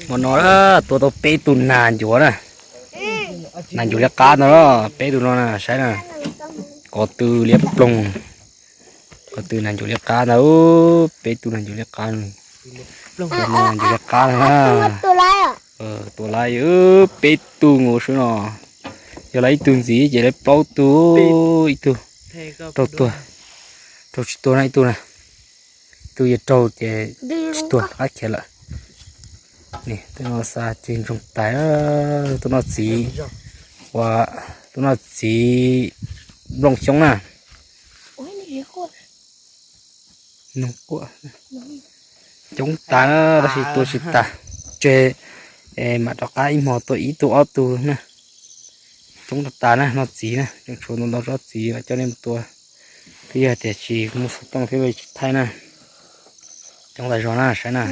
Hmo no tua tau peb tug nag ncuav na. Nag ncuav liab qab no, peb tug no na, saib na. Ko tw liab ploog, ko tw nag ncuav liab qab ntag. Peb tug nag ncuav liab qab, nag ncuav liab qab na. Tua lawm peb tug nkaus xwb no. Yog lawv ib tug ntxiv ces lawv plaub tug, ib tug raug tuag, raug tsis tuag na ib tug na. Ib tug yuav raug ces tsis tuag, qab khiav lawm. Tus no xa ceg ntsoog tas, tus no txiv, ua, tus no txiv nplooj xyoob na. Coob tas na, tab sis tua tsis tas. Tseg, mam rov qab ib hmo tua ib tug ob tug na. Coob tas tas na, no txiv na, tseem tshuav ntau ntau tsob txiv mam coj nej mus tua. Twb yog tias tsis muaj xov tooj thiab tsis thaij na. Coob tas zog na, saib na.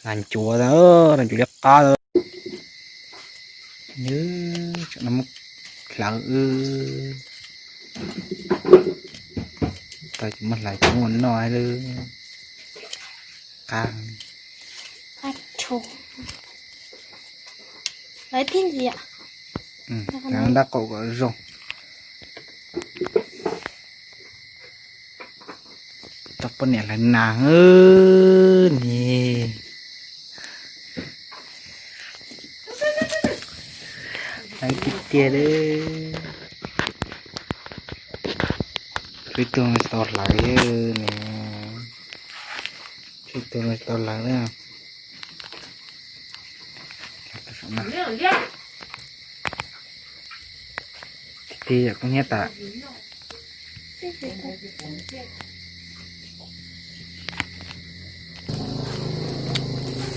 Nag ncuav, nag ncuav liab qab. Tsam no muab hlawv, tau ces muab hlawv coj mus noj lawm. Qab. Hlawv nrab qaum kom zoo. Tau poj niam hlawv nag ni. Hlawv tiag tiag li. Tshuav ib tug no tsis tau hlawv ne. Tshuav ib tug no tsis tau hlawv na. Tig yam kub hnyiab tas.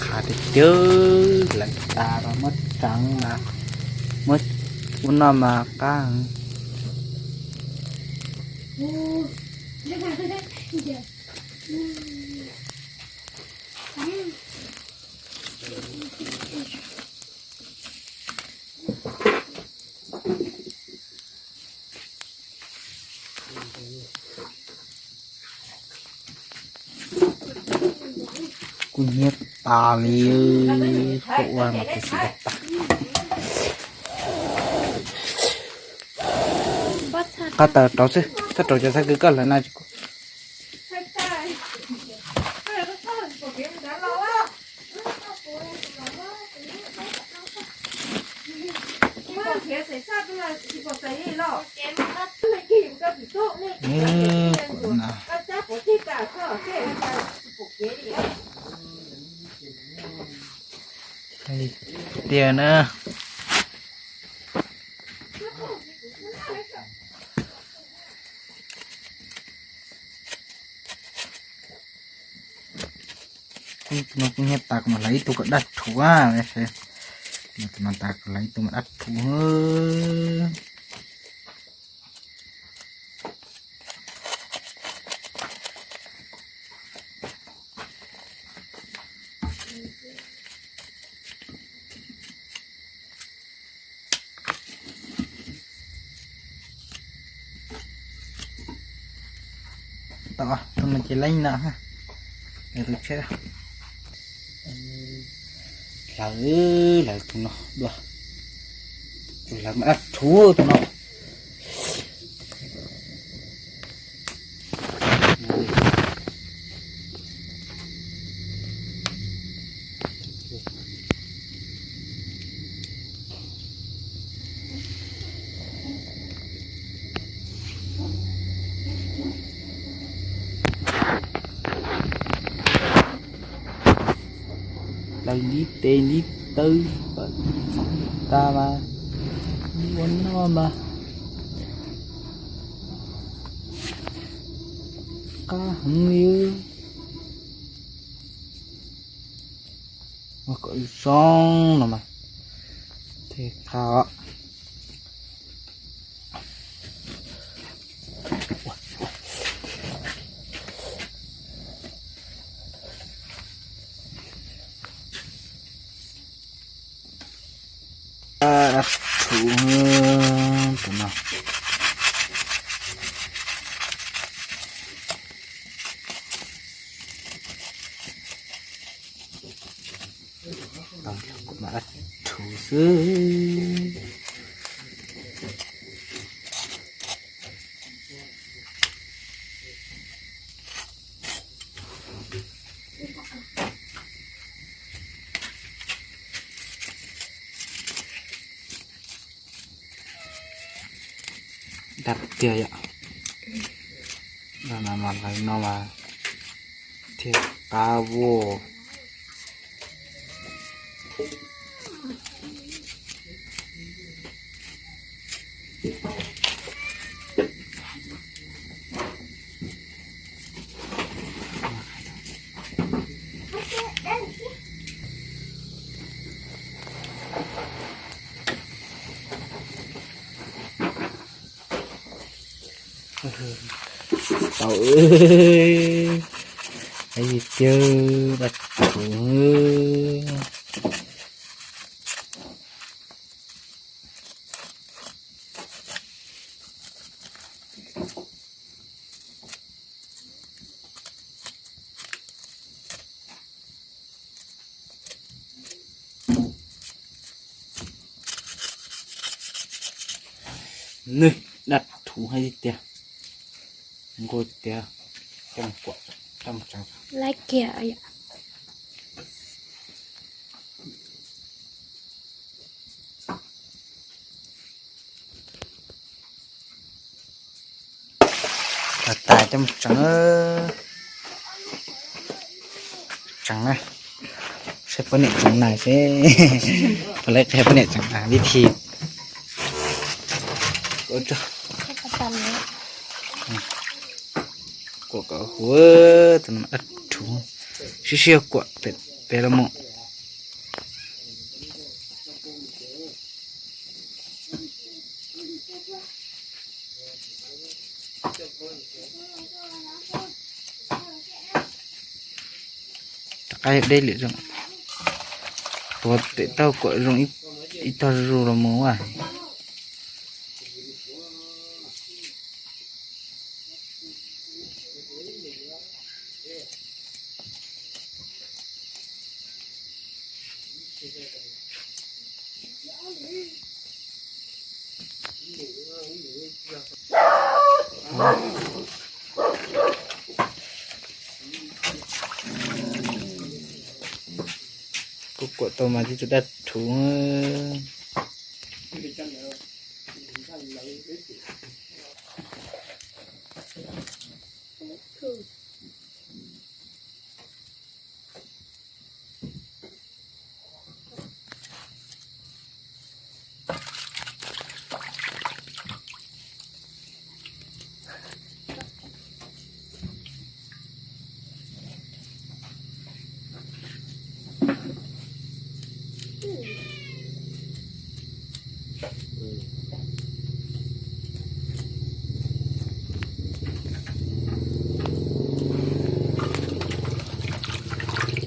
Qhav tiag tiag, hlawv tas mas muab tseev mas muab ua noj mas qab. Kub hnyiab tas li, koj ua mas khuv xim tas. Qab taws rauv xwb, txhob rauv cov xab kwv koj hlawv na tsis kub. Tiag na. Tus no kuv nyiag tas kuv mam hlawv ib tug kom daj rhuv. Tus no tas kuv hlawv ib tug mas daj rhuv. Tus no ces leej no, tus tsheb hlawv, hlawv tus no dua, tus hlawv mas daj rhuv tus no. Hlawv ntiv tes ntiv taw tas mas ua noj mas qab heev li. Ua kom zoo no mas thiaj qab os. Dab rhuv tus no. Kuv mam dab rhuv xwb. Dab tiag yom. Dab no mas lawv no mas thiaj qab voj. Tau, es tiag dab tsi. Nws dab thuv hais tiag, nquag tiag, coj mus kuam, coj mus tseev. Laib kiag. Tais coj mus tseev, tseev na, saib poj niam tseev nas seb, puas laib qhia poj niam tseev nas vib thi. Kuam kom huv, tus no dab thuv, sib sib kuam pem los mus. Rov qab deb lwm zoo, tuav pem taub hau kuam zoo ib tog zuj zus los mus as. Kuv kuam tau mas tib tug dab thuv.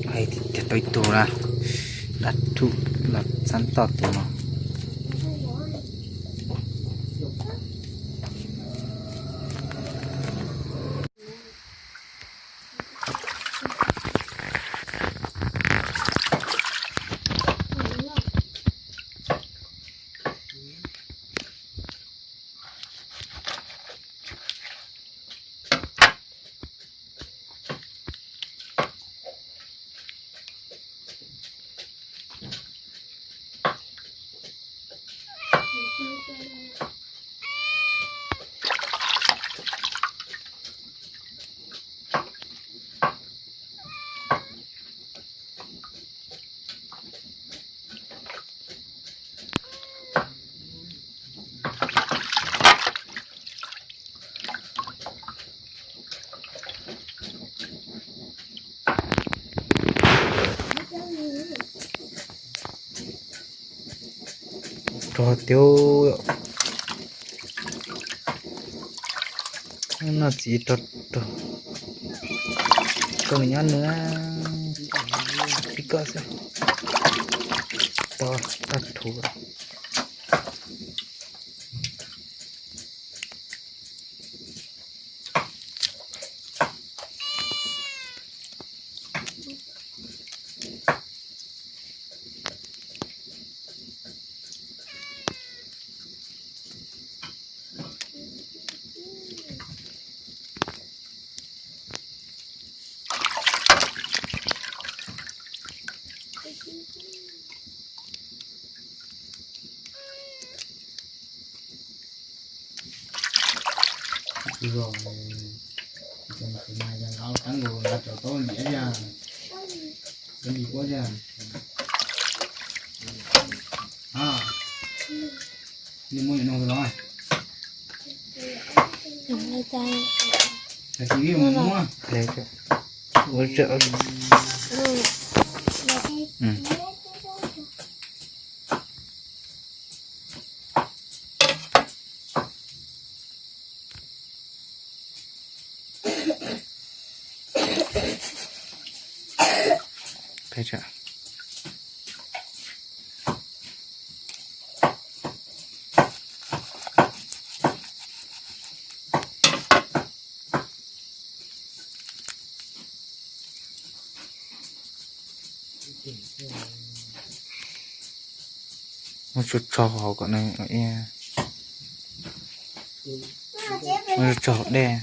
Hais tias tau ib tug na, dab thuv los xab toj tus no. Rog tiag, noj txiv rog rog. Koj nyob nws, ib koj xwb. Tau, tau thuv. Zos, tus mas yog nqa qab nkaus nqa cov taub ntiav thiab, taub nti quab thiab. Nej muab nim no los. Tag kis mus muab. Muab tso tso hauv kom nws, muab tso hauv dej.